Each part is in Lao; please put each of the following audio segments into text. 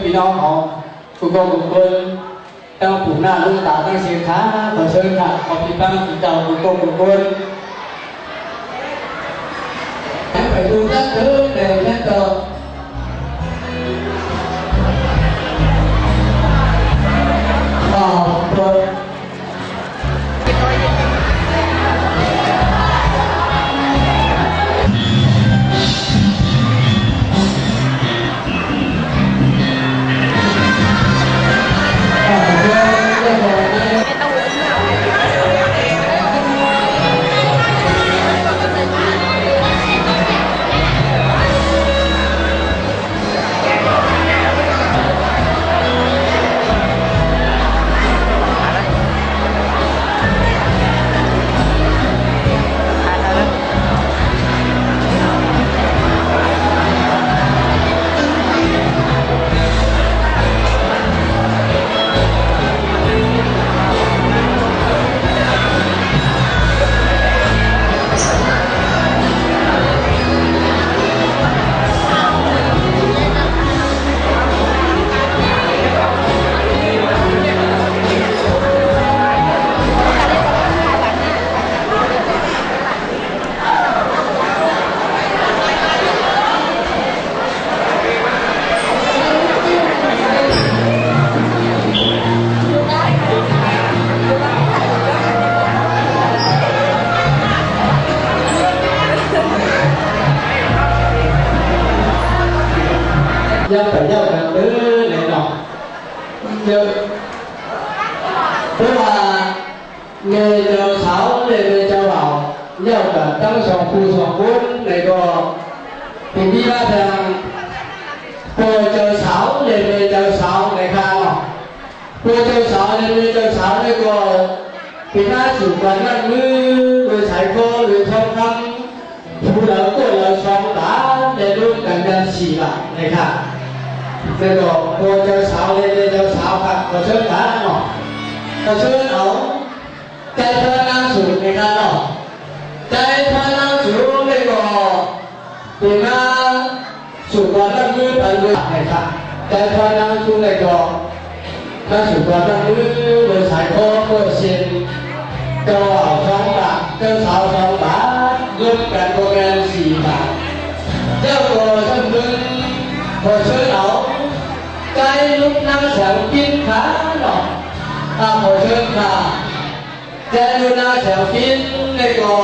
ພີ່ນ້ອງເຮົາທຸກຄົນທຸກຄົນ ທັງຜູ້ໜ້າລຸງຕາທັງເສດຖາ ຂໍເຊີນຂ້າ ຂໍພີ່ຟັງເຈົ້າທຸກຄົນທຸກຄົນ ໃຫ້ໄປດູຈັກເທີແດ່ແມ່ນເຈົ້າ ຂອບຄຸນ. ຢ່າໄປເວົ້າກັນເດີແຫຼະເນາະ ເຈົ້າ ເພາະວ່າ ແມ່ເຈົ້າສາວ ແລະ ແມ່ເຈົ້າບ່າວ ແລ້ວກໍທັງສອງຄູ່ສອງຄົນ ແລ້ວກໍເປັນທີ່ວ່າທາງພໍ່ເຈົ້າສາວ ແລະ ແມ່ເຈົ້າສາວ ແມ່ຄ້າເນາະ ພໍ່ເຈົ້າສາວ ແລະ ແມ່ເຈົ້າສາວ ແລ້ວກໍເປັນມາສູ່ການມັດມືໂດຍສາຍຄໍ ໂດຍທອງຄຳ ຜູ້ລາວໂກດລາວສອງບາດ ແລະ ລວມກັນແມ່ນສີ່ບາດ ແມ່ຄ້າ ແລ້ວກໍພໍ່ເຈົ້າສາວ ແລະ ແມ່ເຈົ້າສາວ ຂ້າ ຂໍເຊີນຂ້າເນາະ ຂໍເຊີນເອົາ ໄກ່ທອດນາງສູງ ແມ່ຄ້າເນາະ ໄກ່ທອດນາງສູງ ແລ້ວກໍເປັນມາສູ່ການມັດມືກັນໂດຍ ແມ່ຄ້າ ໄກ່ທອດນາງສູງ ແລ້ວກໍມາສູ່ການມັດມືໂດຍສາຍຄໍ ເປີເຊັນ ເຈົ້າບ່າວສອງບາດ ເຈົ້າສາວສອງບາດ ລວມກັນກໍແມ່ນສີ່ບາດ ແລ້ວກໍສຳເພິ່ນ ຂໍເຊີນເອົາ ໄກ່ລຸກນາງສາວປິ່ນຂ້າເນາະ ຂ້າ ຂໍເຊີນຂ້າ ແຕ່ຢູ່ນາແຖວປິ່ນນີ້ກໍ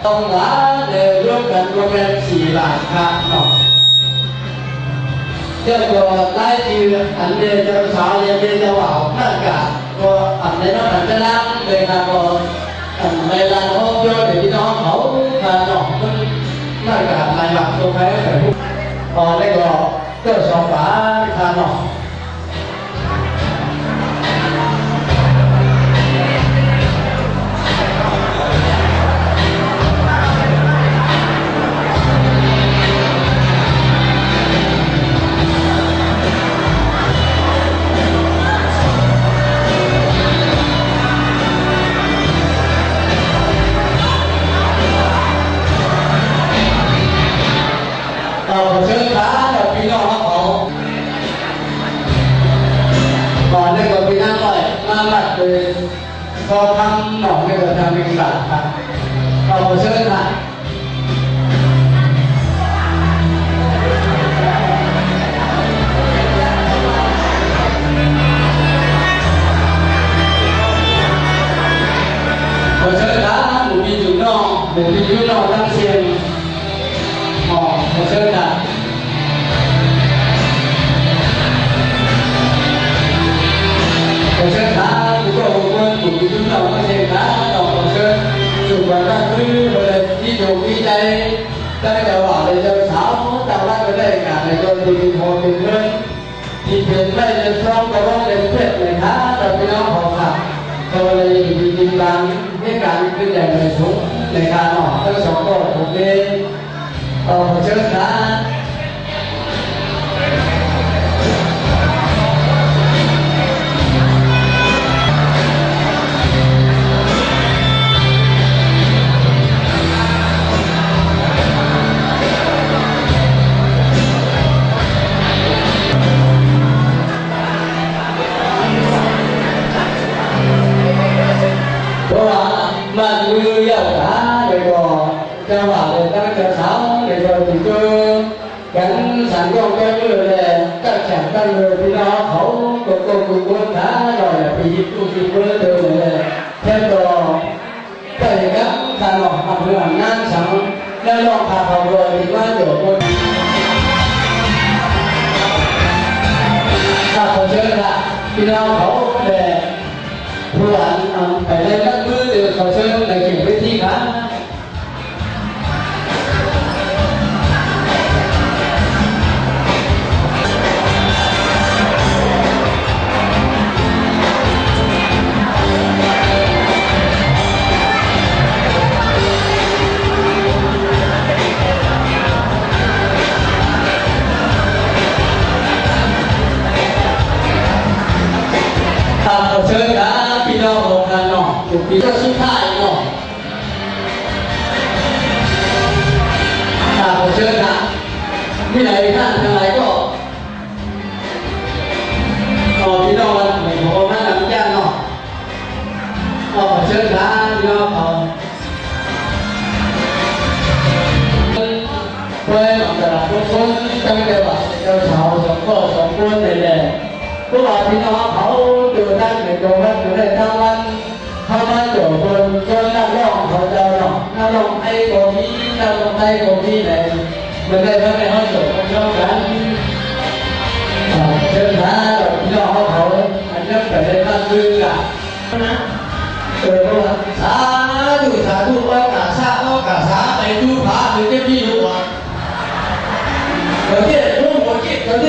ຕ້ອງວ່າ ແລະ ລວມກັນບໍ່ແມ່ນສີ່ບາດຄັກເນາະ ແລ້ວກໍລາຍຊື່ອັນເດເຈົ້າສາວ ແລະ ເດເຈົ້າບ່າວນັ້ນກະ ກໍອັນໃດເນາະ ອັນຈະນຳເລີຍຄັບ ກໍອັນໃນລານຮອບຍ້ອນໃຫ້ພີ່ນ້ອງເຂົາຄັບເນາະ ມັນ ມັນກະຫຼາຍບາດຕົວໃຜໄປ ອໍ ແລ້ວກໍ ເຈົ້າສອງບາດຄັບເນາະ ເອົາ ຂໍເຊີນທ່ານພີ່ນ້ອງເຮົາ ບາດນີ້ກໍພີ່ນ້ອງນ້ອຍມາມັດໂດຍທອງຄຳເນາະ ໃນກະທາງໜຶ່ງບາດ ເອົາ ຂໍເຊີນທ່ານ ຂໍເຊີນທ່ານ ໝູ່ພີ່ຈຸ້ມນ້ອງ ໝູ່ພີ່ຈຸ້ມນ້ອງທັງສຽງ ຂໍເຊີນທ່ານ ຂໍເຊີນທ່ານ ຜູ້ກອງບຸນ ຜູ້ທີ່ຢູ່ນອກປະເທດລາວ ຂໍເຊີນສູ່ບັນດາຄືບໍ່ໄດ້ດີອົກດີໃຈ ທັງເຈົ້າບ່າວ ແລະ ເຈົ້າສາວ ຕາມວັດໄດ້ການໃນກໍດີພໍເປັນເງິນ ທີ່ເປັນໄມ້ເລັບຊອງກະບອກເລັບເພັດໃນທ່ານ ແລະ ພີ່ນ້ອງເຮົາຂ້າ ຂໍໃຫ້ຢູ່ດີມີການ ມີການຂຶ້ນແດງໄດ້ສູງໃນທ່ານເນາະ ທັງສອງກໍໂອເຄ ຂໍເຊີນທ່ານ. ນ້ອງແກ້ມື ແລະ ກັບແຂກກັບເລີຍ ພີ່ນ້ອງເຮົາ ກົດກົດກຸນກຸນ ຂາໜ້ອຍ ແລະ ໄປຮິບຕູ້ຊິບເບີເດີ ແລະ ແທ້ຕໍ່ ໄປກັບຂ້ານ້ອງ ອຳເພີອຳນາງສັງ ແລະ ນ້ອງຂ້າເຂົາດ້ວຍ ທີ່ມາໂຈະບົດ ຂ້າຂໍເຊີນລະ ພີ່ນ້ອງເຂົາ ແລະ ຜູ້ອັນ ອັນ ໄປໄດ້ກັບມືເດີ ຂໍເຊີນໄປຂຶ້ນເວທີຄັບ. ຄັບ ຂໍເຊີນຄັບ ພີ່ນ້ອງຂອງຂ້າເນາະ ເປັນປີສຸດທ້າຍເນາະ. ອ່າ ຂໍເຊີນນະ ມີຫຼາຍທ່ານທັງຫຼາຍກໍ ເອົາ ພີ່ນ້ອງວັດໃຫ້ເຂົາມານຳກັນເນາະ. ເອົາ ຂໍເຊີນນະ ພີ່ນ້ອງເຮົາ ເພື່ອນຳຕະຫຼາດທຸກຄົນ ຕັ້ງແຕ່ວ່າເຈົ້າສາວສອງຄອບສອງຄົນນີ້ແຫຼະ ເພາະວ່າພີ່ນ້ອງເຮົາຢູ່ທາງໃນຕົວວັດຢູ່ໃນທາງວັດ ເຮົາມາໂຈະເພິ່ນ ເພິ່ນນັກຮ້ອງເຂົາເຈົ້າເນາະ ນັກຮ້ອງໄທກໍມີ ນັກຮ້ອງໄທກໍມີແຫຼະ ເພິ່ນໄດ້ມາໃຫ້ເຮົາໂຈະເພິ່ນນຳກັນ. ເຊີນທາງພີ່ນ້ອງເຮົາເຂົາ ອັນຍັງໄປໄດ້ມາຄືກັນນະ ເອີ ເພາະວ່າ ສາທຸ ສາທຸ ໂອກາສາ ໂອກາສາ ໄປດູພາ ເດີ ເຈັບທີ່ຫົວ ປະເທດໂນ້ນ ປະເທດ ປະເທ